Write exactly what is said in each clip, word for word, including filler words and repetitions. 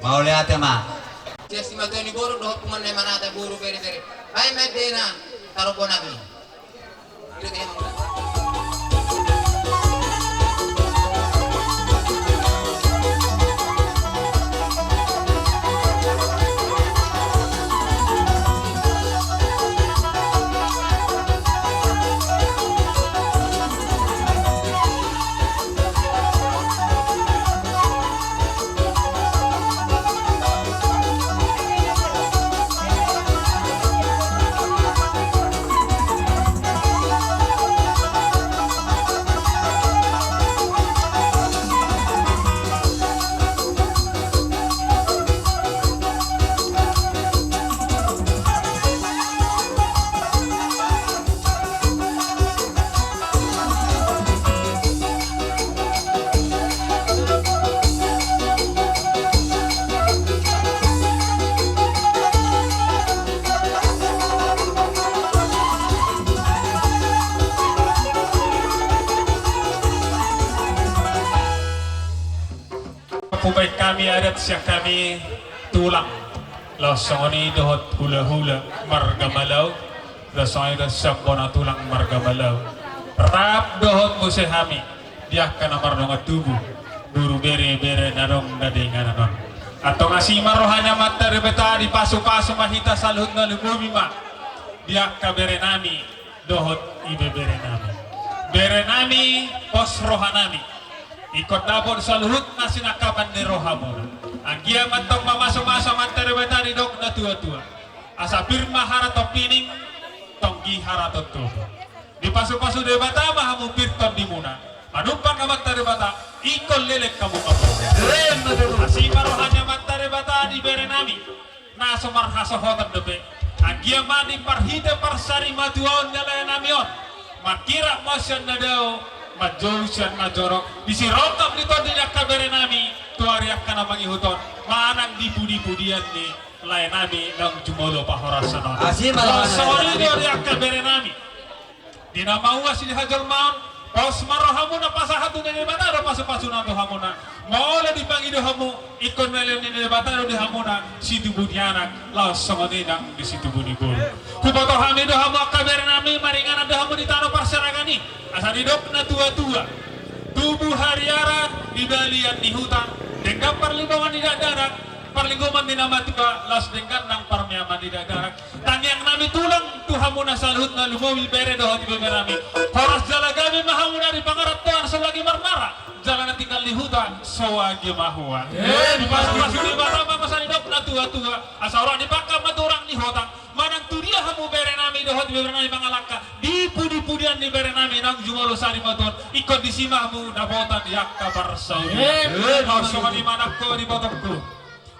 Mauliate ma. Sian simatua ni boru dohot punguan na marhata boru bere-bere. Baen ma endena tarombo nami. Hubaen hami adat sian hami tulang, laos songon i dohot hula-hula marga Malau, laos songon i dohot sian bona tulang marga Malau. Rap dohot muse hami di angka na mardongan tubu, boru bere-bere na adong na di inganan on. Antong asi ma roha ni Amanta Debata, dipasu-pasu ma hita saluhutna, lumobi ma di angka bere nami dohot ibebere nami. Bere nami, pos roha nami. Ingkon dapot saluhutna sinangkapan ni rohamuna. Anggiat ma antong mamasu-masu Amanta Debata, didok na tua-tua: Asa pir ma haraton pining, tonggi haraton tobu. Dipasu-pasu Debata ma hamu pir tondimuna. Manumpak Amanta Debata, ingkon leleng hamu. Keren, betul. Asi ma roha ni Amanta Debata di bere nami na so marhasohotan dope. Anggiat ma di marhite parsarimatuaon ni lae nami on, mangkirap ma sian na dao, manjou sian na jorok, di sirongkap ni tondi ni angka bere nami tu ari angka na mangihut on, manang di pudi-pudian ni lae nami naung jumolo pahorasan on. Asi ma roha ni Amanta Debata. Songon i do di angka bere nami. Di na mauas di hajolmaon, pos ma rohamuna, pasahat tu Debata do pasu-pasuna tu hamuna. Molo dipangido hamu, ingkon leleng ni Debata do di hamuna situbu ni anak, laos songon i nang di situbu ni boru. Huboto hami do hamu angka bere nami, maringanan do hamu di tano parseragan i. Asa didok na tua-tua: Tubu hariara di balian ni huta, denggan parlinggoman ni dakdanak, parlinggoman ni na matua, laos denggan nang parmeaman ni dakdanak. Tangiang nami tulang tu hamuna saluhutna, lumobi bere dohot ibebere nami. Horas jala gabe ma hamuna di pangarantoan, so lagi marmara, jala na tinggal di huta so age ma huan. Eh, dipasu-pasu Debata ma, masa didok na tua-tua: Asa urang di pangka ma tu urang ni hotang. Manang tu dia hamu bere nami dohot ibebere nami mangalangka di pudi-pudian ni bere nami naung jumolo sarimatuaon, ingkon disi ma hamu dapotan di angka parsaulian. Eh, eh, songon i ma nangkin ibotongku.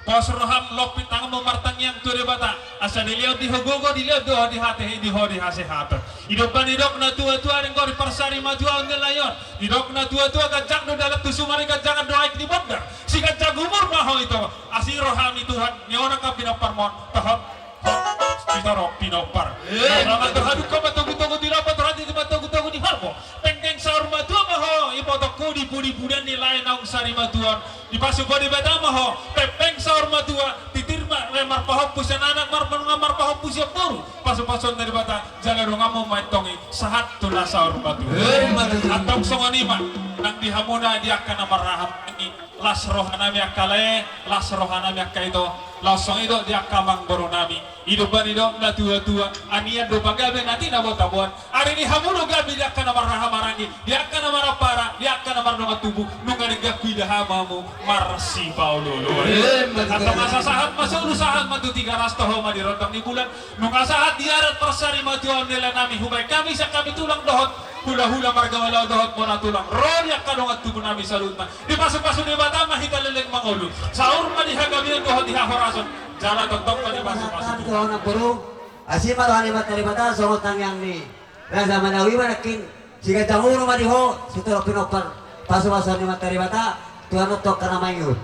Pos roham, lompit tanganmu martangiang tu Debata, asa dilehon di ho gogo, dilehon di ho di hate, di ho di hasehaton. Didok ma, didok na tua-tua, denggan di parsarimatuaon ni lae on. Didok na tua-tua, ganjang do dalan tu sumari, ganjangan do aek di bondar. Siganjang umur ma ho ito. Asi roha ni Tuhan, nionang ma pinomparmon, tohot, tohot, sitorop pinompar. Eh, na mandor hadungka, matogu-togu di lombo, torhati matogu-togu di horbo. Penggeng saur matua ma ho, ibotongku, di pudi-pudian ni lae naung sarimatuaon. Dipasupasu Debata ma ho, penggeng saur matua, titir ma, eh, marpahompu sian anak, mar-, mar-, marpahompu sian boru. Pasu-pasuon ni Debata, jala donganmu ma antong i sahat tu na saur matua. Eh, ima tutu. Antong songon i ma nang di hamuna di angka na marhahamaranggi, las roha nami angka lae, las roha nami angka ito, laos songon i do di angka amangboru nami. Didok ma, didok na tua-tua: Anian do pagabe na tinabotaboan. Ari ni hamu do gabe di angka na marhahamaranggi, di angka na marampara, di angka na mardongan tubu, nunga denggan huida hamu marsipaolo-oloan. Eh, ima tutu. Antong asa sahat ma solu, sahat ma tu Tigaras, toho ma di rondang ni bulan. Nunga sahat di adat parsarimatuaon ni lae nami, hubaen hami sian hami tulang dohot hula-hula marga Malau dohot bona tulang, ro di angka dongan tubu nami saluhutna. Dipasu-pasu Debata ma hita leleng mangolu. Saur ma di hagabeon dohot di hahorason. Jala tongtong ma dipasu-pasu. Hami tu anak boru, asi ma roha ni Amanta Debata, songon tangiang ni Raja Manawi ma nangkin. Siganjang umur ma di ho, sitorop pinompar, pasu-pasuon ni Amanta Debata tu anak tu angka na mangihut.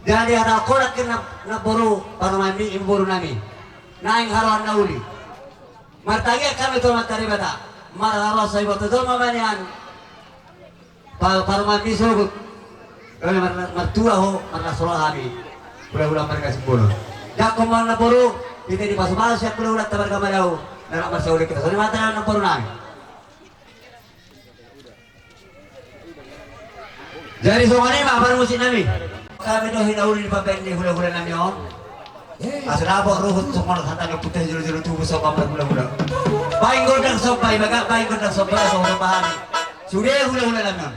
Jadi hata ho nangkin, anak boru, parumaen ni imboru nami, naeng haroan na uli. Martangiang hami tu Amanta Debata, marharoan so iboto jolma ma nian. Pa-, parumaen ni sogot. Olo mar-, martua ho, marlas roha hami. Hulahula marga Simbolon. Dang ho ma namboru, hita dipasupasu sian hulahulanta marga Madaun. Na rap marsaulihon hita. Songon i ma hata namboru nami. Jadi songon i ma parmusik nami. Hami do hinauli di pambaen ni hulahula nami on. Asa dapot ruhut songon hata ni ompunta, jolo-jolo tubu somba marhulahula. Baen gondang somba, i ma, baen gondang somba, somba hami. Sude hulahula nami on.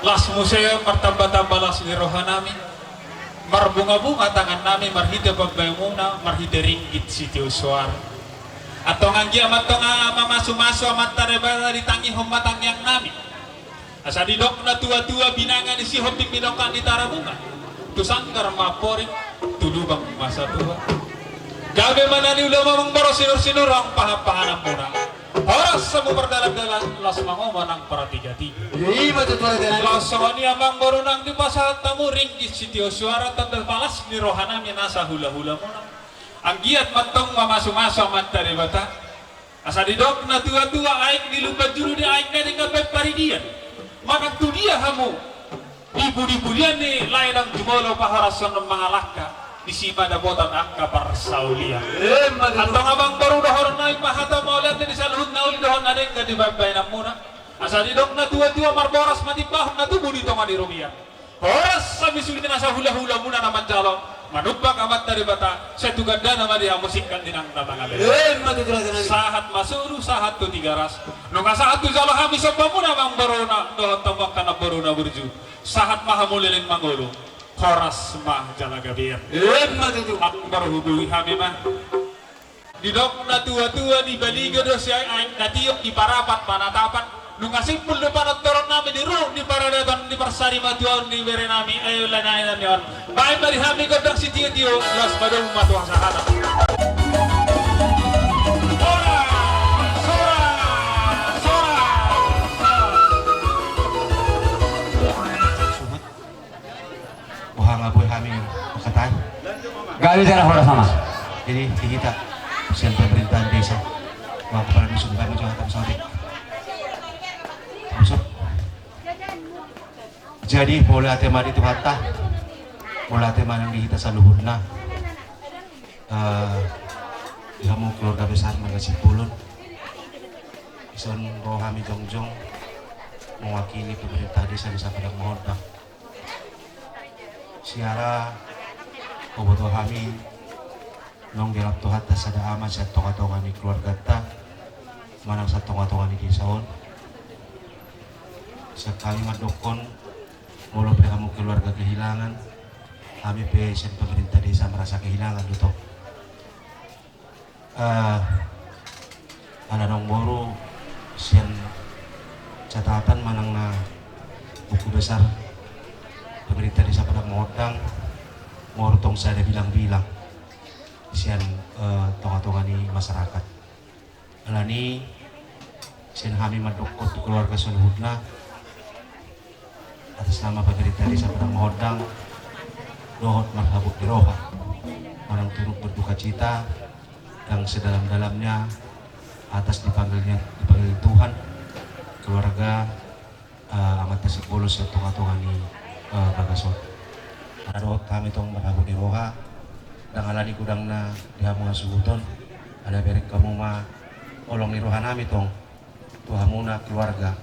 Las muse, martamba-tamba las ni roha nami. Marbunga-bunga tangan nami marhite pambaenmuna, marhite ringgit sitio soara. Antong anggiat ma antong mamasu-masu Amanta Debata ditangihon ma tangiang nami. Asa didok na tua-tua, binanga ni Sihombing, binongkak ni Tarabunga, tu sanggar ma amporik, tu lubang ma satua. Gabe ma na niula, amang boru, sinur-sinur, adong pahan-pahanan muna. Horas hamu mardalan-dalan, las ma hamu nang partiga-tiga. Iya, ima tutu, raja nami. Laos songon i, amang boru, nang dipasahat hamu ringgit sitio suara, tanda palas ni roha nami nasa hula-hula muna. Anggiat ma antong mamasu-masu Amanta Debata. Asa didok na tua-tua, aek ni Lumban Julu di aek na denggan baen paridian. Manang tu dia hamu di pudi-pudian ni lae nang jumolo, pahorason mangalangka, disi ma dapotan angka parsaulian. Ima tutu. Antong, amang boru, dohonon nami ma hata mauliate di saluhut na uli dohot na denggan di baen-baenan muna. Asa didok na tua-tua, marboras ma timbahon na tubu di tonga ni robean. Horas hami sude nasa hula-hula muna na manjalo, manumpak Amanta Debata, sai tu gandana ma di hamu singkat ni nang na mangalean. Ima tutu, raja nami. Sahat ma solu, sahat tu Tigaras. Nunga sahat tu jolo hami somba muna, amang boru, dohot hamu angka namboru na burju. Sahat ma hamu leleng mangolu. Horas ma jala gabean. Ima tutu. Amang boru, hubungi hami ma. Didok na tua-tua, dibaligo do siae aek na tio, diparapat panatapan. Nunga simpul do panontoron nami di ruhut ni paradaton, di parsarimatuaon ni bere nami, ae lae nami on. Baen ma di hami gondang sitio-tio, las ma domu ma tu hasahatan. Horas, horas, horas, horas. Boha nga boi hami mangkatai? Gabe, jala horas, amang. Jadi di hita sian pemerintahan desa, boha, kepala dusun, kami juga akan sampai. Maksud, jadi mauliate ma di Tuhanta, mauliate ma nang di hita saluhutna. Eh, di hamu keluarga besar Marga Simbolon. Dison ro hami jongjong mewakili pemerintah desa, desa Padang Mahondang. Siara, huboto hami naung dialap Tuhanta sada ama sian tonga-tonga ni keluarganta, manang sian tonga-tonga ni desa on. Sian hami mandokkon, molo pe hamu keluarga kehilangan, hami pe sian pemerintah desa merasa kehilangan do tong. Eh, ala naung boru sian catatan manang na buku besar pemerintah desa Padang Mahondang, boru tong sada bilang-bilang sian, eh, tonga-tonga ni masyarakat. Alani sian hami mandokkon tu keluarga saluhutna, atas nama pemerintah desa Padang Mahondang, dohot marhabot ni roha, manang turut berduka cita, dan sedalam-dalamnya atas dipanggilnya, dipanggil Tuhan, keluarga, eh, Amanta Simbolon sian tonga-tonga ni, eh, bagas on. Ala dohot hami tong marhabot ni roha, dang alani godangna di hamu hasuhuton, ala bereng hamu ma holong ni roha nami tong tu hamuna keluarga,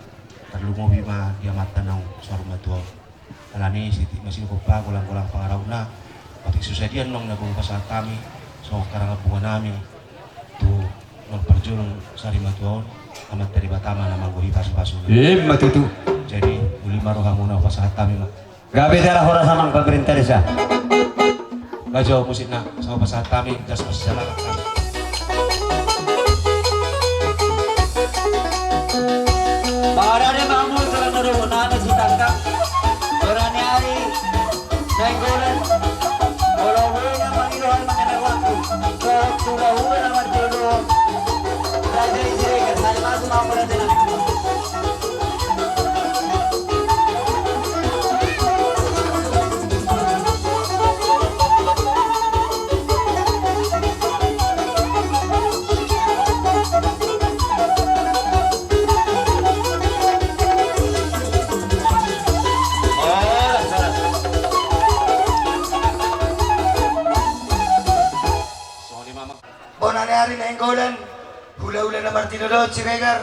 tarlumobi ma di amanta naung saur matua on. Alani sitik ma sidung hompa, golang-golang pangarahutna, otik so sadia annon na boi hupasahat hami songon karangan bunga nami tu naung parjolo sari matua on, Amanta Debata ma na manggohi pasu-pasuna. Ima tutu. Jadi uli ma rohamuna, hupasahat hami ma. Gabe, jala horas, amang pemerintah desa. Bajo musikna, songon pasahat hami, jas masalamat hami. Parade ma hamu tulang na dohot nami Sitanggang. Bona ni ari Nainggolan. Molo boi na mangido hami mangkatai waktu, dohot tu hula-hula na martinodohon, raja i Siregar, sai masuk ma hamu, raja nami. Bona ni ari Nainggolan, hula-hula na martinodohon Siregar,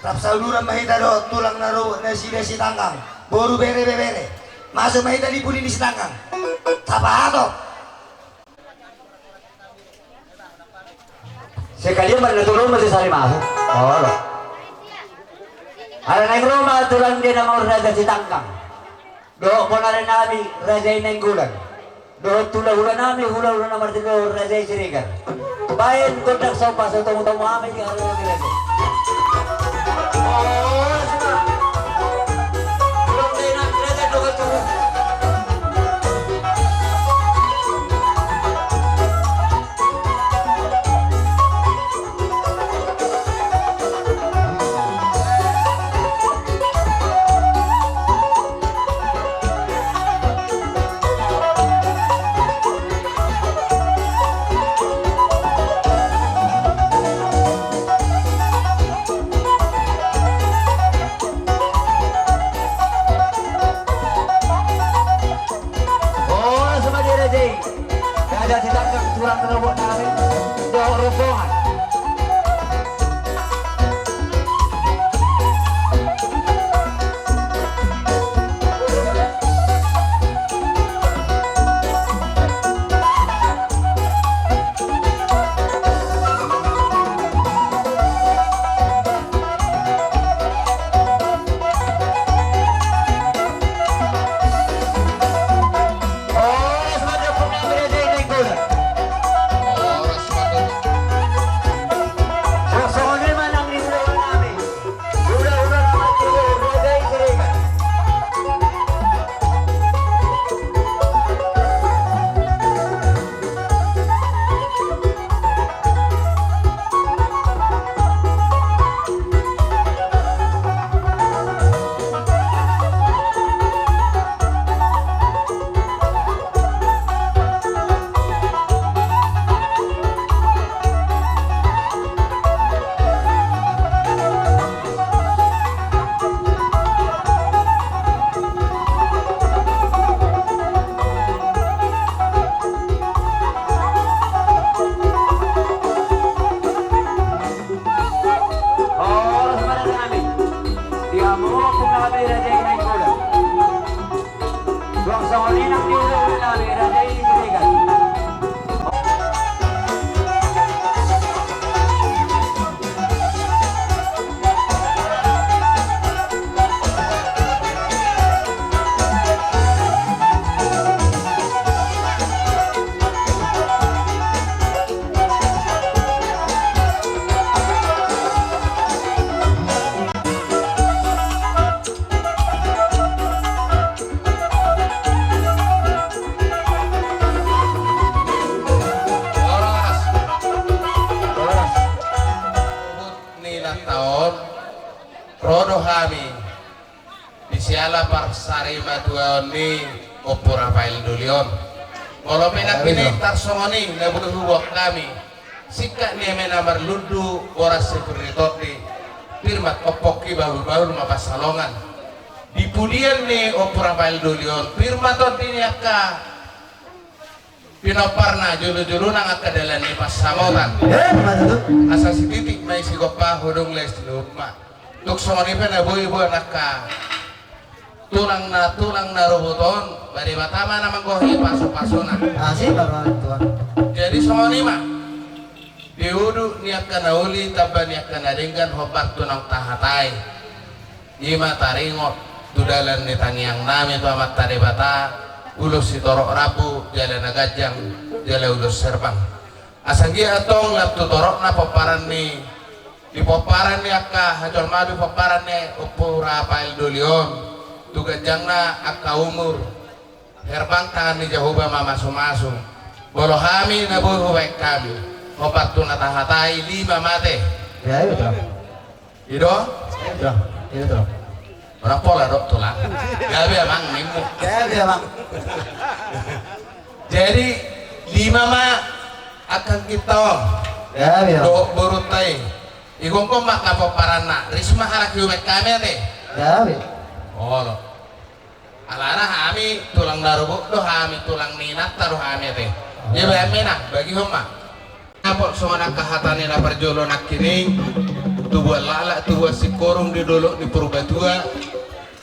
rap sauduran ma hita dohot tulang na rorobot nasida Sitanggang, boru, bere, ibebere. Masuk ma hita di pudi ni Sitanggang. Tapahato. Sekalian ma na tolu ma sisari masuk. Olo. Ala naeng ro ma tulang di na mangurus, raja Sitanggang. Dohot bona ni ari nami raja i Nainggolan. Dohot hula-hula nami, hula-hula na martinodohon, raja i Siregar. Baen gondang somba, so tomu-tomu hami di ari on. Horas ma di raja i. Raja, ditangkap tulang rorobot nami. Dohot rombongan. Horas. Horas. Ni nataon, ro do hami di siala parsaripatuaon ni Ompu Rafael Doli on. Molo pe nangkining tarsongon i na boi huboan hami, singkat ni eme na marlundu, boras sipir ni tondi, pir ma ompungki, bahul-bahul ma pansalongan. Di pudian ni Ompu Rafael Doli on, pir ma tondi ni angka pinomparna, jolo-jolona angka dalan ni pansamotan. Eh, mantap. Asa sititik ma i sigompa, hudung les luhut ma. Tung songon i pe na boi boan angka tulang na, tulang na rorobot on, ba Debata ma na manggohi pasu-pasuna. Asi, Bapak Tuan. Jadi songon i ma. Di udut ni angka na uli, tamba ni angka na denggan, hombar tu naung tahatai. I ma taringot tu dalan ni tangiang nami tu Amanta Debata, ulos sitorop rambu, jala na ganjang, jala ulos herbang. Asa anggiat antong lam tu toropna pomparan ni, di pomparan ni angka hajolmaon, di pomparan ni Ompu Rafael Doli on, tu ganjangna angka umur, herbang tangan ni Jahowa mamasu-masu. Molo hami na boi hubaen hami, hombar tu na tahatai, lima ma ate. Ya, iya, betul. I do? Iya, iya, betul. Orang pola do tulang. Gabe amang nimmu. Gabe amang. Jadi lima ma angka kita on. Gabe amang. Dohot borunta i. Igonggom ma angka pomparanna. Ris ma halak i hubaen hami ate. Gabe. Olo. Alana hami tulang na rorobot do hami, tulang ni inanta do hami ate. Ia baen ma inang, bagihon ma. Dapot songon angka hata ni na parjolo nangkining, tubuan laklak, tubuan singkoru di dolok ni Purbatua,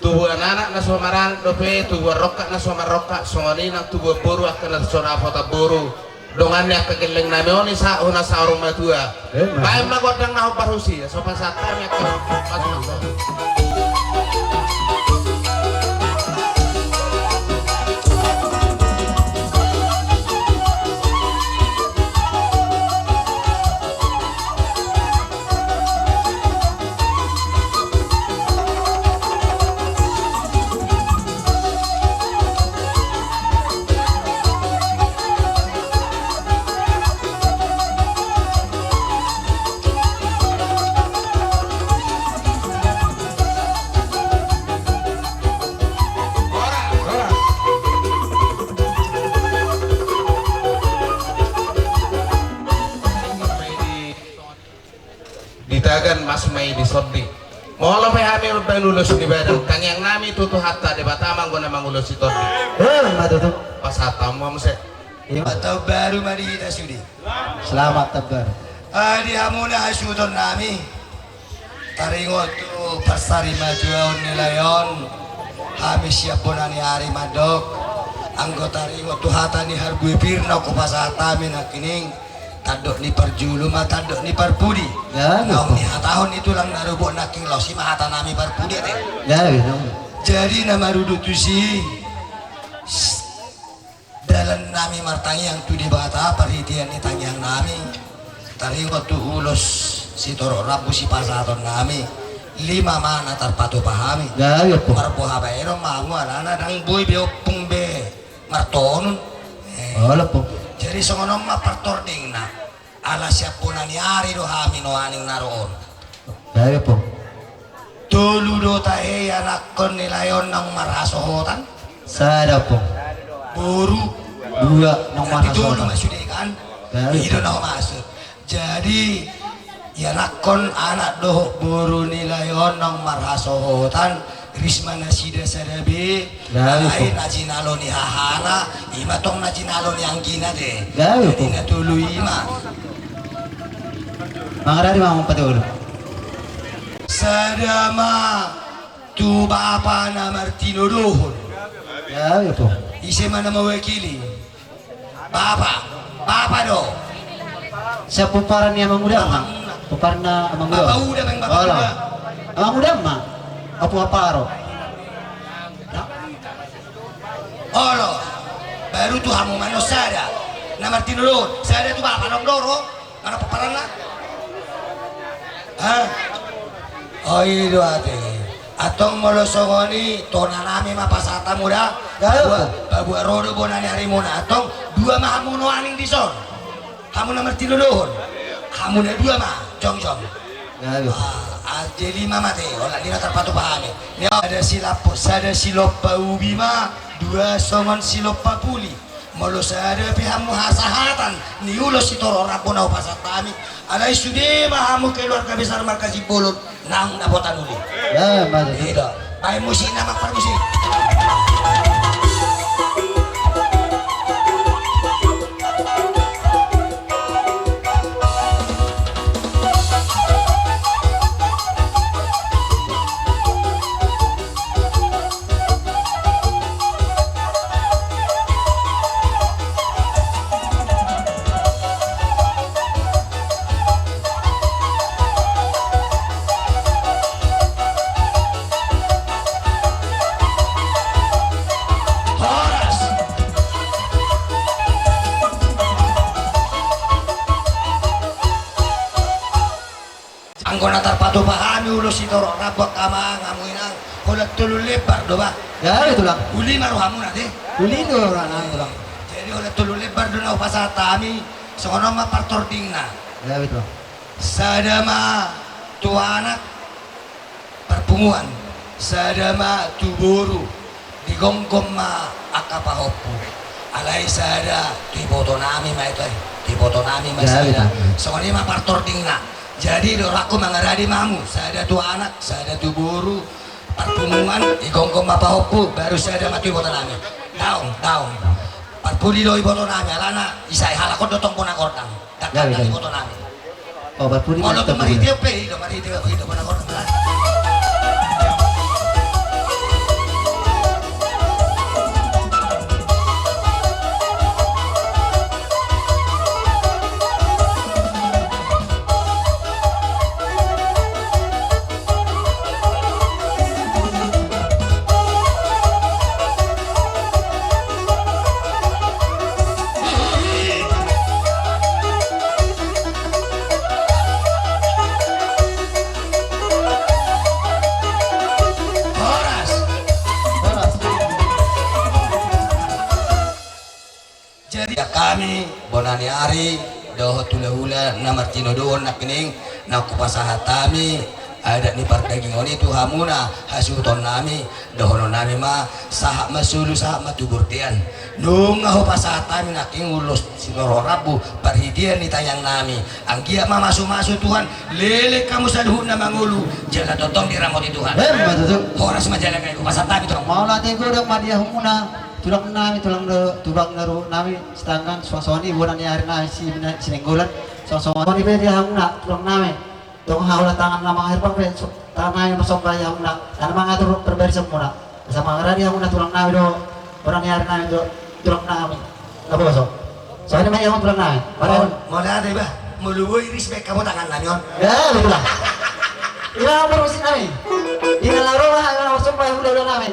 tubuan anak na so maranak dope, tubuan rongkap na so marrongkap, songon i nang tubuan boru angka na so dapotan boru. Dongan ni angka gelleng nami on i sahat hona saur matua. Emang. Baen ma gondang na hombar husi, asa pasahat hami angka pasu-pasu. Itagan mas ma i di sondi. Molo pe hami mambaen ulos ni badan, tangiang nami tu Tuhanta Debata ma anggo na mangulosi tondi. Eh, ma tutu. Pasahat hamu ma muse. Taon baru ma di hita sude. Selamat taon baru. Ah, di hamuna hasuhuton nami. Taringot tu parsarimatua ni lae on, hami sian bona ni ari mandok. Anggo taringot tu hata ni harbue pir na hupasahat hami nangkining, tandok ni parjolo ma tandok ni parpudi. Naung nihatahon ni tulang na rubuk nangkin, laos i ma hata nami parpudi ate. Jadi na marudut tusi, dalan nami martangiang tu Debata, parhitean ni tangiang nami taringot tu ulos sitorop rambu sipasahaton nami, lima ma na tarpatupa hami. Marboha baenon ma hamu alana ndang boi be ompung be martonun. Jadi songon on ma partordingna. Ala sian bona ni ari do hami nuaeng na ro on. Tolu do tahe ianakkon ni lae on naung marhasohotan. Sada, Ompung. Boru. Dua naung marhasohotan. Tolu ma sude kan. I do na humaksud. Jadi ianakkon, anak dohot boru ni lae on naung marhasohotan. Risma nasida sada be. Alai na jinalo ni hahana, i ma tong na jinalo ni anggina ate. Jadi na tolu i ma. Mangarade ma patolu. Sada ma tu bapa na martinodohon. Ise ma na mewakili? Bapa, bapa do. Sian pomparan ni amang uda ma. Pomparan ni amang uda. Bapa uda ma, bapa uda. Amang uda ma. Apu aparo. Olo. Baru tu hamu ma non sada. Na martinodohon. Sada tu bapa, adong do ro. Mana pomparanna? Hah? O, i do ate. Antong molo songon i, tona nami ma pasahat hamu da. Paboa ro do bona ni arimuna. Antong dua ma hamu nuaeng dison. Hamu na martinodohon. Hamu na dua ma jongjong. Jadi lima ma ate. Olat ni na tarpatupa hami. Sada silap, sada silompa ubi ma, dua songon silompa puli. Molo sada pe hamu hasahatan ni ulos sitorop rambu na hupasahat hami, alai sude ma hamu keluarga besar marga Simbolon naung dapotan uli. Baen musikna, Amang parmusik. Anggo na tarpatupa hami ulos sitorop rambu, angka amang, hamu inang, holan tolu lembar do ba? Uli ma rohamuna ate. Uli do rohana, Tulang. Jadi holan tolu lembar do na hupasahat hami. Songon on ma partordingna. Sada ma tu anak, parpunguan, sada ma tu boru, digomgom ma angka pahompu. Alai sada tu iboto nami ma ito, tu iboto nami ma sada. Songon i ma partordingna. Jadi dohononku mangarade ma hamu, sada tu anak, sada tu boru, parpunguan, digomgom ma pahompu, baru sada ma tu iboto nami. Daong, daong. Parpudi do iboto nami, alana isai halak on do tong bona gordang. Dangka iboto nami. Molo pe marhite pe i do, marhite i do bona gordang. Jadi hami bona ni ari dohot hulahula na martinodohon nangkining, na hupasahat hami Adat ni pardagingon i tu hamuna hasuhuton nami, dohonon nami ma, sahat ma solu, sahat ma tu bontean. Nunga hupasahat hami nangkin ulos sitorop rambu, parhitean ni tangiang nami. Anggiat ma mamasu-masu Tuhan, leleng hamu saluhutna mangolu, jala tongtong diramoti Tuhan. Emma tutu. Horas ma jala ngai, hupasahat hami tong. Mauliate godang ma di hamuna, tulang nami, tulang do, tulang ni ruhut nami, Sitanggang, suang songon i bona ni ari nami si, si Nainggolan, suang songon i pe di hamuna, tulang nami. Tong hau na tangan na mangaherbang pe, so-, tangan nami marsomba i hamuna. Tangan mangatur perbarisan muna. Asa mangaradi hamuna tulang nami do, bona ni ari nami do, tulang nami. Naposo. Songon i ma i hamu tulang nami. Mauliate. Mauliate, bah. Molo boi respect hamu tangan nami on. Ya, betul lah. Ia, permisi nami. Di na laho roha, ia na marsomba, udah, udah nami.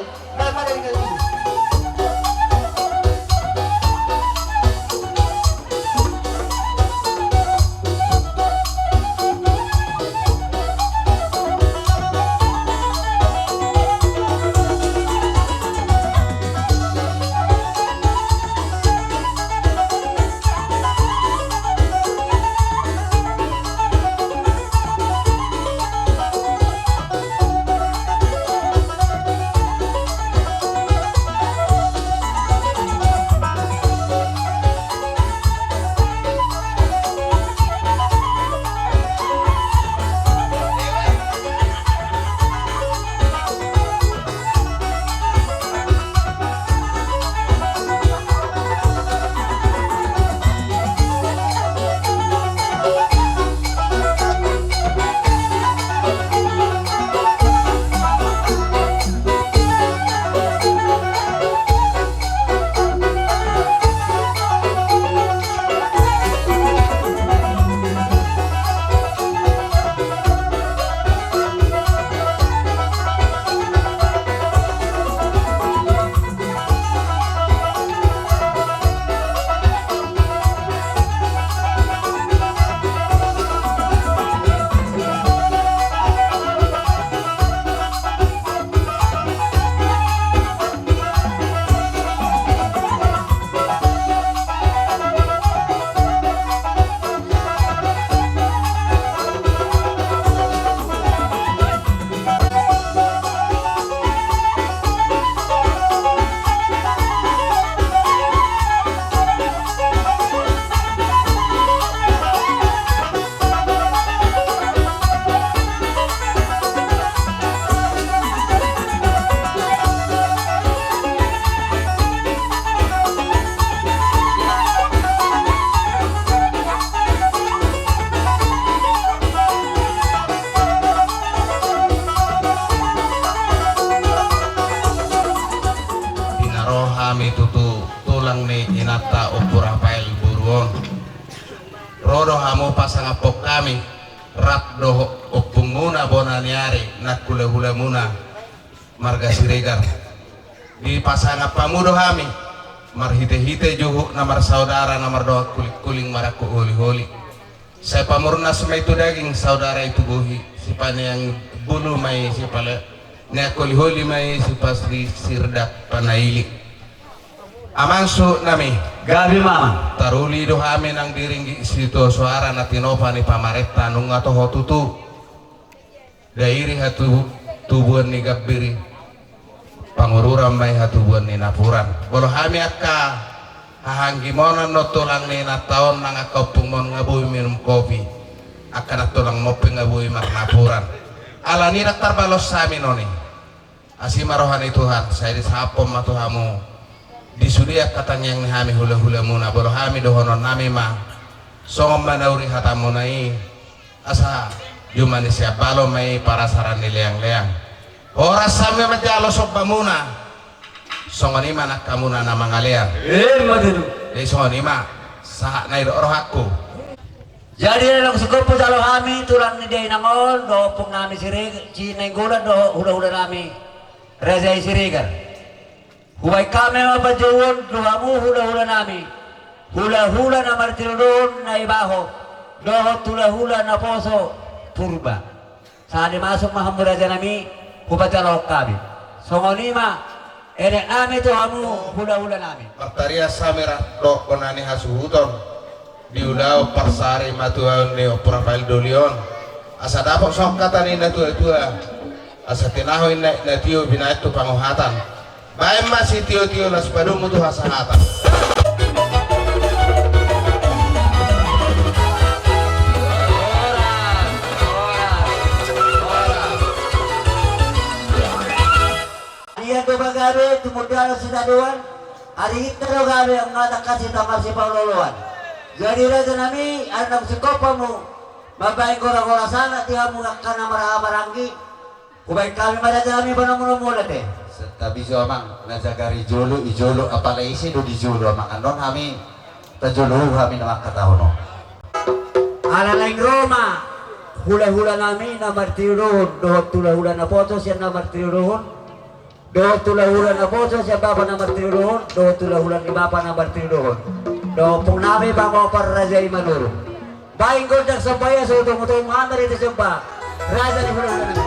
Di na ro hami tutu tulang ni inanta Ompu Rafael boru on. Ro do hamu pasangaphon hami, rap dohot ompungmuna bona ni ari, nang hulahulamuna marga Siregar. Dipasangap hamu do hami, marhitehite juhut na marsaudara na mardongan kulingkuling marangkup holiholi. Sai pamurnas ma i tu daging, saudara i tu bohi, sipaneang bulu ma i, sipale-, neang holiholi ma i, sipasirdak panaili. Amang suhut nami. Gabe ma, amang. Taruli do hami nang di ringgit sitio soara na tinopa ni pamarenta, nunga toho tutu. Dairi hatu-, tubuan ni gambir i, Pangururan ma i hatubuan ni napuran. Molo hami angka hahanggimonon do tulang ni inanta on, nang angka ompungmon nga boi minum kopi, angka nantulang mon pe nga boi marnapuran. Alani i ndang tarbalos hami noni. Asi ma roha ni Tuhan, sai disahaphon ma tu hamu di sude angka tangiang ni hami hulahulamuna. Molo hami dohonon nami ma, songon manauri hatamuna i, asa juma ni sian balo ma i parasaran ni leangleang. Horas hami manjalo sombamuna. Songon i ma nang hamuna na mangalean. Emma tutu. Jadi songon i ma sahat na i do rohangku. Jadi na naeng sigompo jalo hami tulang ni dia inang on dohot ompung nami Sire-, si Nainggolan dohot hulahula nami raja i Siregar. Hubaen hami ma panjouon tu hamu hulahula nami, hulahula na martinodohon Naibaho, dohot hulahula naposo Purba. Sahali masuk ma hamu raja nami, hupajalohon hami. Songon i ma enek nami tu hamu hulahula nami. Martarias hami rap dohot bona ni hasuhuton. Di ulaon parsarimatua ni Ompu Rafael doli on, Asa dapot songon hata ni natuatua, asa tinahu inna na tio binahen tu pangohatan. Baen ma sitiotio las padomu tu hasahatan. Ia do bagabe tumundalo sitadoan, ari hita do gabe angka tangkas hita marsipaolooloan. Jadi raja nami, ari na singkop hamu mambaen goragora sangap di hamu angka na marhahamaranggi. Hubaen hami ma raja nami panomunomuna te. Santabi jo amang, na jagar i jolo, i jolo, apala ise do di jolo amang, annon hami tajolo hami na mangkatahon on. Ala naeng ro ma hulahula nami na martinodohon dohot hulahula naposo sian na martinodohon, dohot hulahula naposo sian bapa na martinodohon dohot hulahula ni bapa na martinodohon, dohot ompung nami pangomo parraja i Manurung. Baen gondang somba i asa hutomutomu hami marhite somba. Raja ni hulahula nami.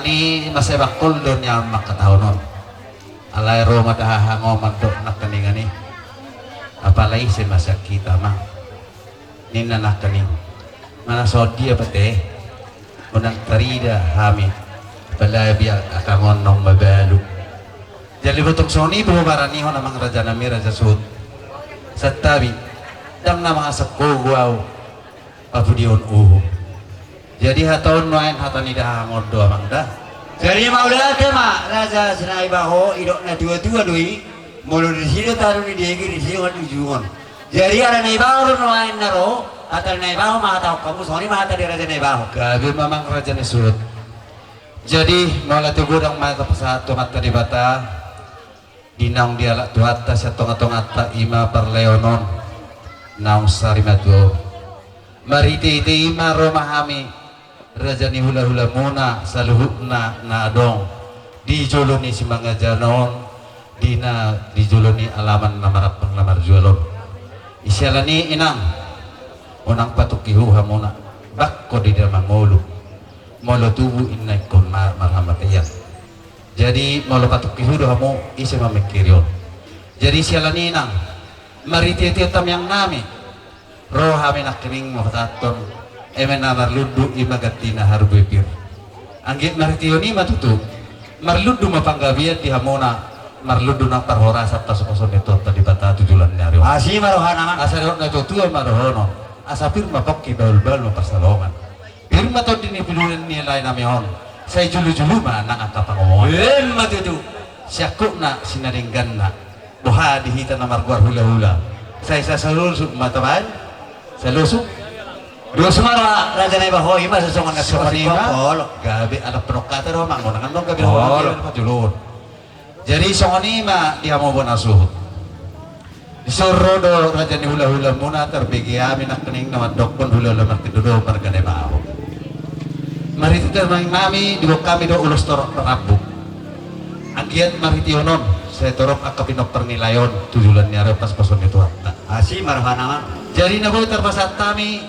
Ni masa bangkol do nian mangkatahon on. Alai ro ma da hahangoman dohot nangkiningan i. Apala ise ma sian hita ma. Ninna nangkining. Mana songon dia pate. Unang tarida hami. Pala biar akangon nong mabalu. Jadi botong songon i boha baranihon amang raja nami raja suhut. Santabi. Ndang na mangasap gogo au. Papudion uhum. Jadi hata on nuaeng hata ni da hahangon do amang da. Jadi mauliate ma raja Sinaibaho, idok na tua-tua do i. Molo disi do taru ni dege disi do kan ujungon. Jadi ala Naibaho do nuaeng na ro, hata ni Naibaho ma hatahon hamu, songon i ma hata di raja Naibaho. Gabe ma amang raja ni suhut. Jadi mauliate godang ma tapasahat tu Amanta Debata. Di naung dialap Tuhanta sian tonga-tonganta i ma parleon on naung sari matua on. Marhite-hite i ma ro ma hami raja ni hula-hulamuna saluhutna na adong di jolo ni simangajaon on, di na di jolo ni alaman na marampang na marjual on. Siala ni i inang, unang patungki hu hamuna, bangko di damang ngolu, molo tubu inna ingkon ma- marhamataian. Jadi molo patungki hu do hamu, ise mamingkiri on. Jadi siala ni i inang, marhite-hite tamiang nami, ro hami nangkining manghatahon, eme na marlundu i ma gantina harbue pir. Anggiat marhitehon i ma tutu, marlundu ma panggabean di hamuna, marlundu nang parhorasan pasupasu ni Tuhanta Debata tu joloan ni ari on. Asi ma rohana ma. Asa didok na tua-tua ma dohonon, asa pir ma pongki bahul-bahul ma pansalongan. Pir ma tondi ni piduli ni lae nami on. Sai julu-julu ma nang angka pangomoan. Emma tutu. Siangkupna sinadengganna. Boha di hita na margoar hula-hula. Sai sa- salusuk ma tabaen. Salusuk. Dos ma ra- raja Naibaho i ma sasongon na songon i ma. Gabe ala penokatan do mangonangan dong gabe. Jadi songon i ma di hamu bona suhut. Dison ro do raja ni hula-hulamuna, tarbege hami nangkining na mandokkon hula-hula martindo do marga Naibaho. Marhite tamiang nami diboan hami do ulos torop rambu. Anggiat marhitehon on sai torop angka pinompar ni lae on tu joloan ni ari on pasupasu ni Tuhanta. Asi ma rohana ma. Jadi na boi tarpasahat hami,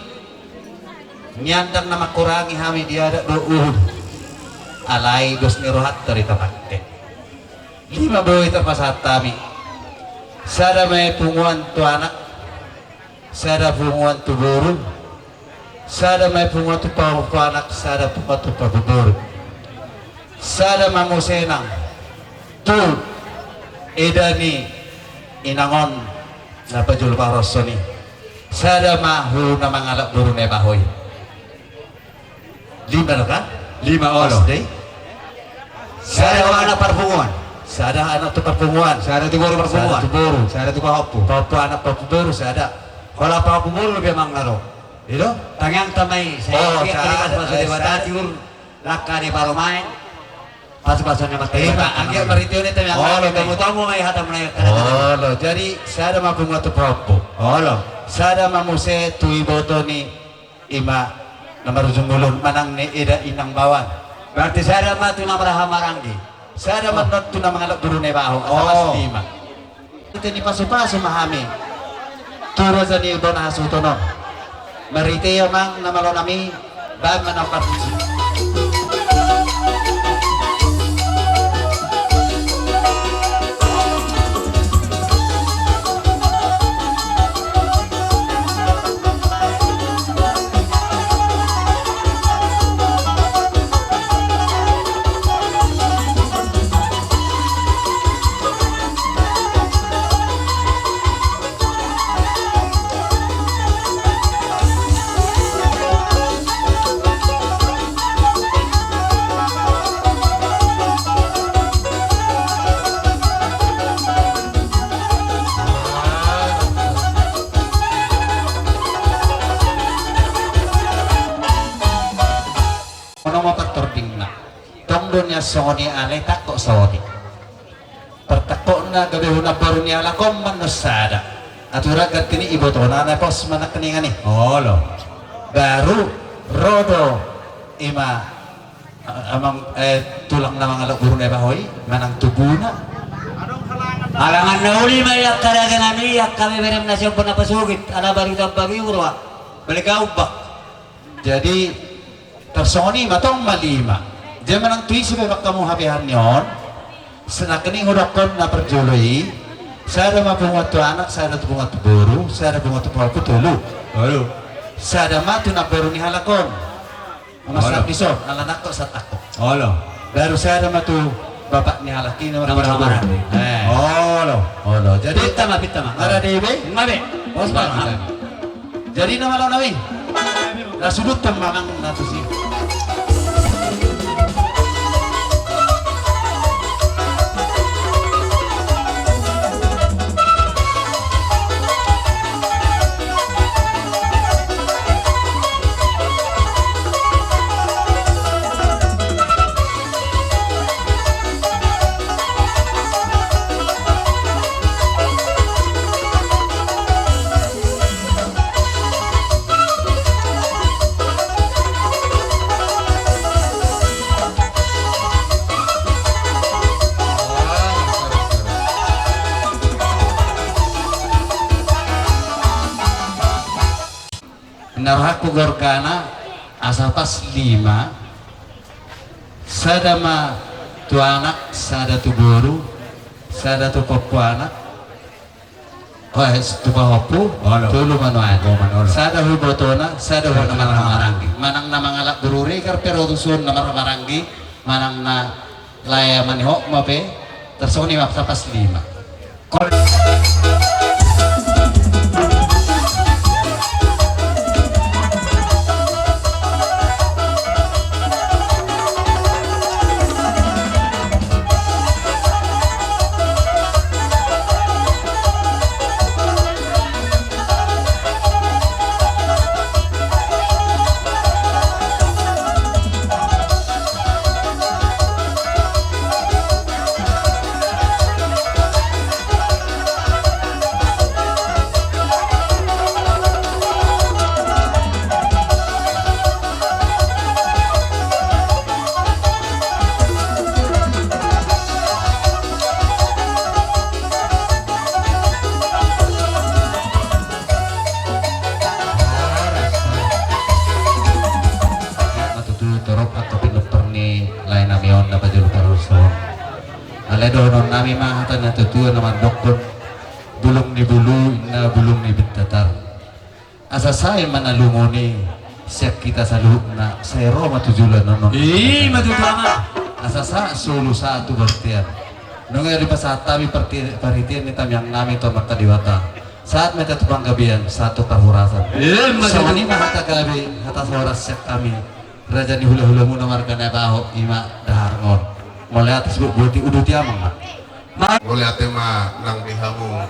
nian ndang na mangkurangi hami di adat dohot uhum. Alai dos ni rohanta do i tapangke. Lima boi tarpasahat hami. Sada ma i punguan tu anak, sada punguan tu boru, sada ma i punguan tu pahompu anak, sada punguan tu pahompu boru. Sada ma muse nang tu eda ni inang on na pajolo parhorason i. Sada ma tu na mangalap boru Naibaho i. Lima do kan? Lima, olo. Sada anak parpunguan. Sada anak tu parpunguan. Sada tu boru parpunguan. Sada tu boru. Sada tu pahompu. Pahompu anak pahompu boru sada. Holan pahompu boru do pe amang na ro. I do? Tangiangta ma i. Sai anggiat sada, pasupasu ni Debata, tiur langka ni parumaen. Pasupasu ni Amanta Debata. Anggiat marhite on i tamiang. Olo, tomu-tomu ma i hatamu na i. Olo, jadi sada ma punguan tu pahompu. Olo. Sada ma muse tu iboto ni i ma na marujung ulu manang ni eda inang baoa. Berarti sada ma tu na marhaha maranggi. Sada ma non tu na mangalap boru Naibaho. Asa pasti ma. Ite ni pasupasu ma hami tu raja ni bona hasuhuton on. Marhite i amang na malo nami. Baen ma na parpuji. Ono ma partordingna. Tong do nian songon i alai tangkok songon i. Partangkokna gabe hu namboru ni halak on ma annon sada. Aturan ganti ni ibotona na pos ma nangkiningan i. Olo. Baru ro do i ma, a- amang, eh, tulang na mangalap boru Naibaho i manang tubuna. Alangan na uli ma i angka raja nami, angka beberem na siombo na pasogit ala baru tambagi urwa. Balik au bak. Jadi tarsongon i ma tong ma lima. Jadi manang tu ise pe bangkamu hape hami on, senakening hudokkon na parjolo i, sada ma punguan tu anak, sada tu punguan tu boru, sada punguan tu pahompu, tolu. Tolu. Sada ma tu namboru ni halak on. Olo. Sahat dison, ala nangkok sahat angkok. Olo. Baru sada ma tu bapak ni halak i, nomor. Nomor, nomor. Eh. Olo. Olo. Jadi pinta ma, pinta ma. Nunga rade be? Nunga be. Bos, bos. Jadi nama lo nami? Na suduthon ma amang na tusi. Na rohangku gorgana, asa pas lima, sada ma tu anak, sada tu boru, sada tu pahompu anak, eh, tu pahompu, olo, tolu ma nuaeng. Tolu ma nuaeng. Sada hubotona, sada hubot na marhahamaranggi. Manang na mangalap boru regar pe ro tuson na marhahamaranggi, manang na lae manihok ma pe, tarsongon i ma asa pas lima. Sahat ma tutu torop angka pinompar ni lae nami on na parjolo parhorasan. Alai dohonon nami ma hata ni natuatua na mandokkon, bulung ni bulu, inna bulung ni bintatar. Asa sae ma na lungun i sian hita saluhutna, sai ro ma tu joloan on. I ma tutu, amang. Asa sahat solu sahat tu bontean. Nunga dipasahat hami parti-, parhitean ni tangiang nami tu Amanta Debata. Sahat ma hita tu panggabean, sahat tu parhorasan. I ma tutu. Songon i ma hata gabe, hata horas sian hami, raja ni hulahulamuna marga Nabaho, i ma daharngon. Mauliate, sibuat-buat i, uduti amang ma. Ma- Mauliate ma nang di hamu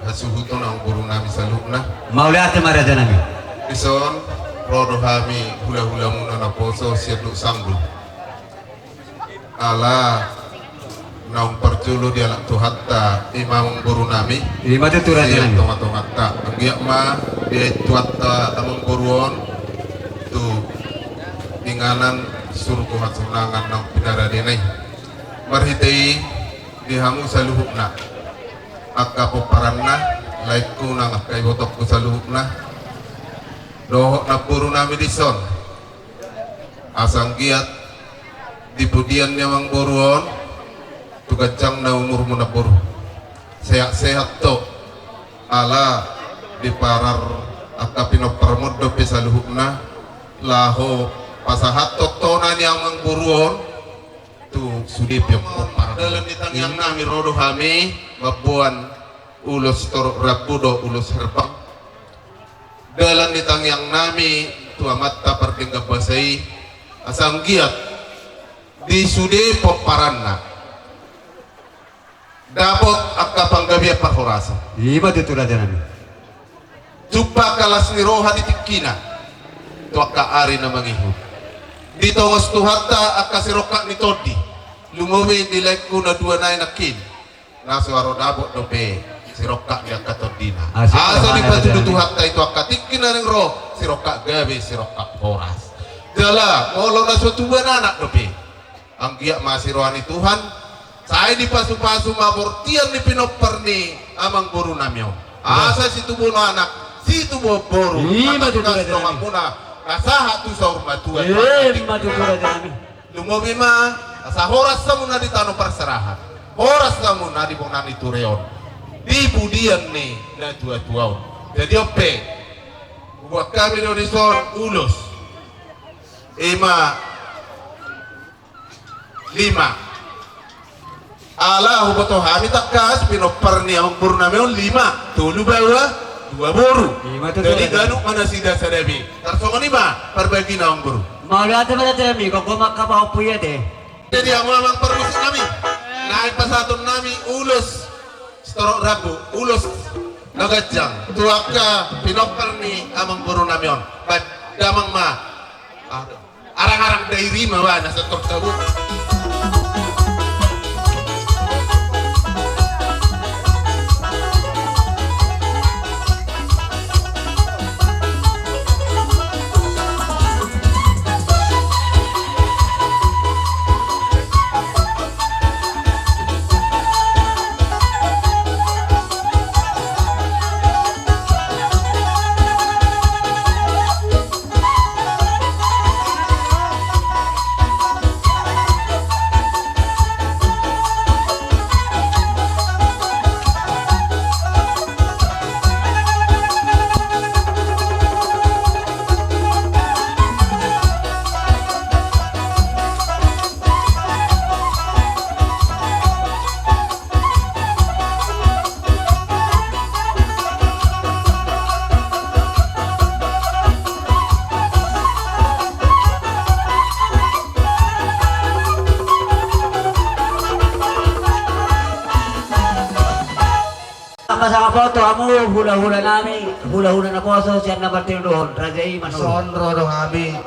hasuhuton, amangboru nami saluhutna. Mauliate ma, raja nami. Dison ro do hami hulahulamuna naposo sian Dohot Sambul. Ala naung parjolo dialap Tuhanta i ma amangboru nami. I ma tutu, raja nami. Sian tongatonganta. Anggiat ma diain Tuhanta amangboru on tu inganan surgo hasonangan naung pinaradena i. Marhite i, di hamu saluhutna, angka pomparanna, laengku nang angka ibotongku saluhutna, dohot namboru nami dison, asa anggiat di pudian ni amangboru on tu ganjangna umurmu namboru, sehat-sehat do, ala diparar angka pinomparmon dope saluhutna, laho pasahathon tona ni amangboru on tu sude pe pomparan. Dalan ni tangiang nami, ro do hami mamboan ulos torop rambu dohot ulos herbang. Dalan ni tangiang nami tu Amanta Pardenggan Basa i, asa anggiat di sude pomparanna dapot angka panggabean parhorasan. I ma tutu, raja nami. Jumpa angka las ni roha di tingkina tu angka ari na mangihut. Ditongos Tuhanta angka sirongkap ni tondi, lumobi di laengku na dua nai nangkin, na so ro dapot dope sirongkap ni angka tondina. Asa dipatudu Tuhanta i tu angka tingki na naeng ro, sirongkap gabe, sirongkap horas. Jala molo na so tubuan anak dope, anggiat ma siroha ni Tuhan, sai dipasupasu ma bortian ni pinompar ni amangboru nami on. Asa situbuhon anak, situbuhon boru, i ma tutu, raja nami. Donganmuna na sahat tu saur matua. I ma tutu, raja nami. Lumobi ma, asa horas hamuna di tano parserahan, horas hamuna di bona ni ture on, di pudian ni natuatua on. Jadi on pe, hubuat hami do dison ulos. I ma lima. Ala huboto hami tangkas pinompar ni amangboru nami on lima, tolu baoa, dua boru. Ima tutu. Jadi ganup ma nasida sada be. Tarsongon i ma parbagi na amangboru. Mauliate ma di hami, gogo ma angka pahompu i ate. Jadi hamu amang parmusik nami, naeng pasahaton nami ulos sitorop rambu, ulos na ganjang tu angka pinompar ni amangboru nami on. Baik, damang ma. Ah. Arang-arang dairi ma ba na santong sabu. Pasahat ma tu hamu hulahula nami, hulahula naposo sian na martinodohon, raja i manurung. Songon ro do hami.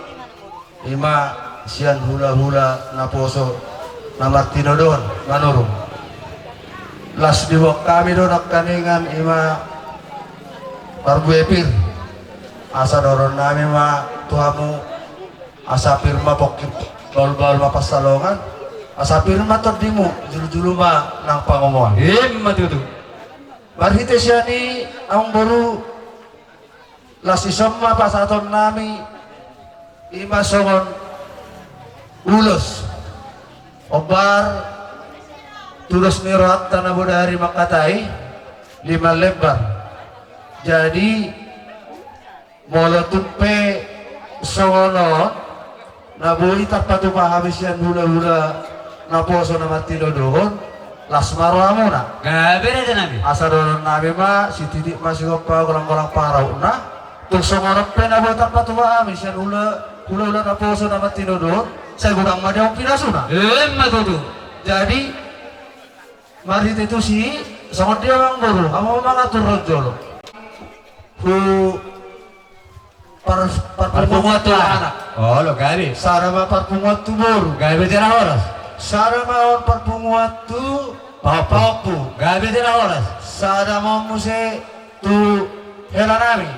Ima sian hulahula naposo na martinodohon manurung. Las diboan hami do nangkiningan ima parbue pir. Asa dohonon nami ma tu hamu, asa pir ma pongki, bahulbahul ma pansalongan, asa pir ma tondimu, julujulu ma nang pangomoan. Ima tutu. Marhite sian i amangboru, las dison ma pasahaton nami, ima songon ulos. Ombar tudos ni rohanta na bodari mangkatai lima lembar. Jadi molo tung pe songon on, na boi tarpatupa hami sian hulahula naposo na martinodohon, las ma rohamuna. Gabe raja nami. Asa dohonon nami ma, sititik ma sigompa, golanggolang pangarahutna. Tung songon on pe na boi tarpatupa hami sian hula, hulahula naposo na martinodohon, sai godang ma di hamu pinasuna. Ima tutu. Jadi marhite tusi, songon dia amangboru, hamu ma mangatur ro jolo. Hu Par-, parpunguan tu anak. Olo, gabe. Sada ma parpunguan tu boru. Gabe jala horas. Sada ma on parpunguan tu pahompu. Pahompu. Gabe jala horas. Sada ma on muse tu hela nami.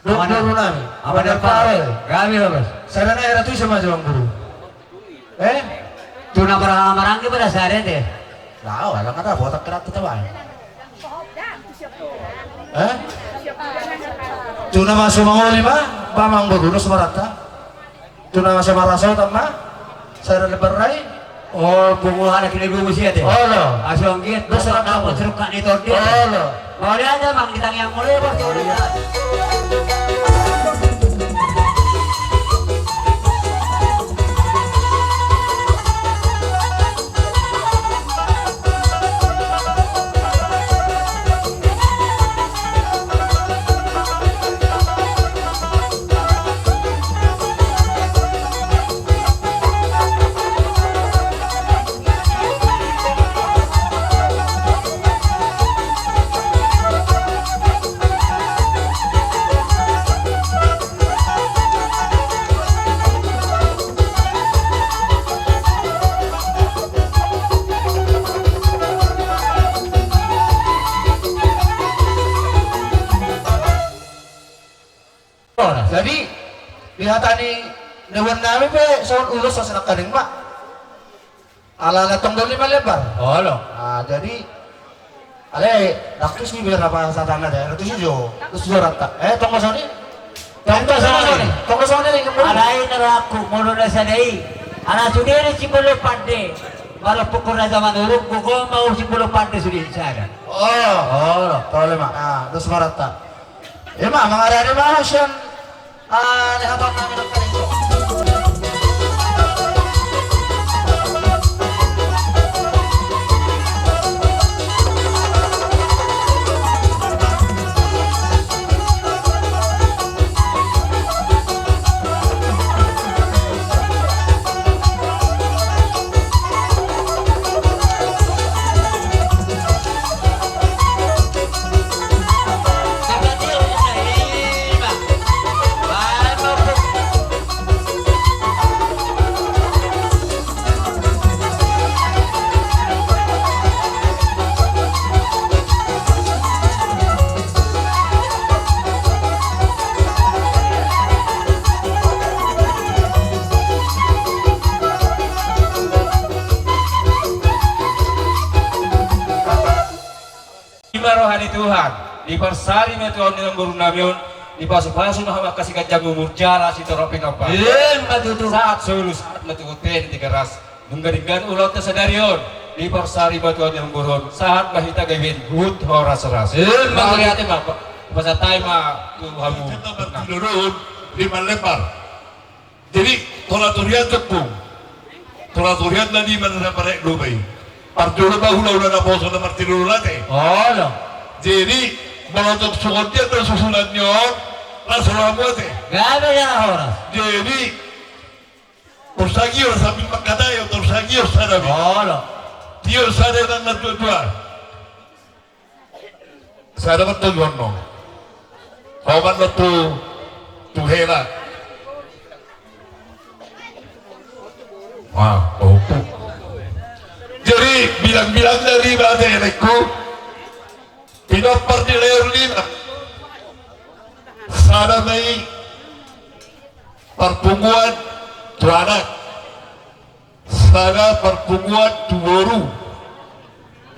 Boru nami. Amang Dapare. Gabe horas. Sada nai ra tu ise ma jo amangboru. Eh? Tu na marhaha maranggi pada sada ende. Lao, ala ngana botak kerap tu tabai. Eh? Tu na maso mangoli ma, ba amangboru dos barata. Tu na maso marasota ma, sada lembar rai. O, pungu anak ini gugu sia te. Olo. Aso anggiat dos rata. Dapot seruk kak ni tondi. Olo. Mauliate amang, di tangiang mauliate. Jadi di hata ni neboan nami pe songon ulos, asa nangkaning ma. Ala na tong do lima lembar. Olo. Ah, jadi ale, raktus ni biar apa satana deh, raktus jo. Terus jo rata. Eh, tong kosong ni. Tong kosong ni. Tong kosong ni. Alai na rohangku, molo na sada i. Ala sude do Simbolon Pande. Molo pukul Raja Manurung, gogo ma Simbolon Pande sude sada. Oh, oh, tole ma. Ah, dos marata. Ima, mangarade ma sian, ah, lehapan nami. Ima roha ni Tuhan, diparsari ma tu ahu ni namboru nami on, dipasupasu ma hamu angka siganjang umur jala sitorop pinompar. Ima tutu. Sahat solu, sahat ma tu bontean ni Tigaras. Nunga denggan ulaonta sadari on, diparsari ma tu ahu ni namboru on, sahat ma hita gabe huhut horas-horas. Ima tutu. Mauliate ma, pasahat hami ma tu hamu. Di Mallepar. Jadi, tola tu rian jompung. Tola tu rian na di mana na parek do bai. Parjolo ba hula-hula na poso na martilo do late. Olo. Jadi, molo tung songon dia do susunan ni on, las rohamu ate. Gabe jala horas. Jadi, torsagion sambil mangkatai, torsagion sada be. Olo. Tio sada nang na tua-tua. Sada ma tu Jono. Ho ma tu, tu Hela. Wah, opo. Jadi bilang-bilang dari bate elekku. Pinompar di lae on lima. Sada ma i parpunguan tu anak. Sada parpunguan tu boru.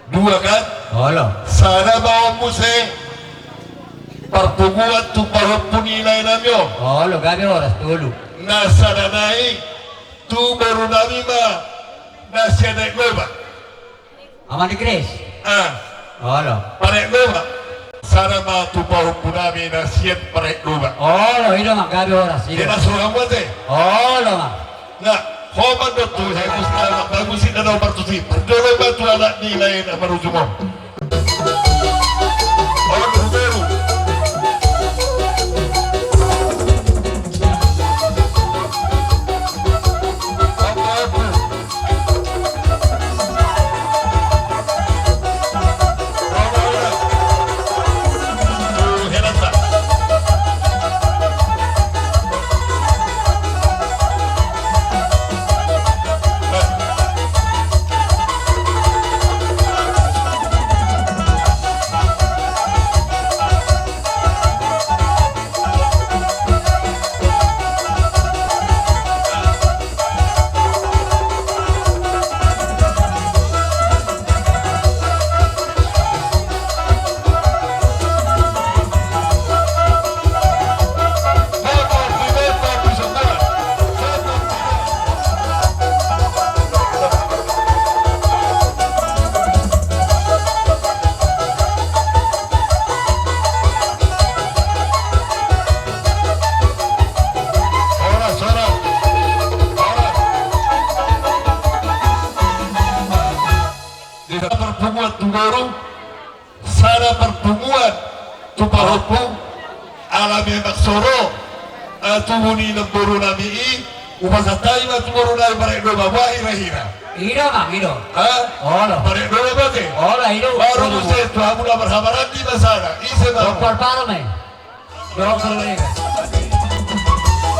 Dua kan? Olo. Sada ma on muse parpunguan tu pahompu ni lae nami on. Olo, gabe horas, tolu. Na sada nai tu boru nami ma na sian Aek Loba. Ama ni Kris. Ah. Olo. Parek Loba. Sada ma tu pahompu nami na sian Parek Loba. Olo, i do ma, gabe horas, i do. Dia na suruh kamu ate. Olo ma. Nga, ho ma do tu, hai mus, anak bagus i na nomor tusi. Parjolo ma tu anak ni lae na marujung on. Olo, tu beru. Sada parpunguan tu boru, sada parpunguan tu pahompu, ala memang so ro, eh, tubu ni namboru nami i, hupasahat hami ma tu boru nami Parek Loba, boha hira-hira. I do ma, i do. Ha? Olo. Parek Loba ate. Olo, i do. Baru muse tu hamu na marhamaranggi ma sada. Ise ma. Doktor Parme. Doktor Parme.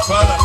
Sada.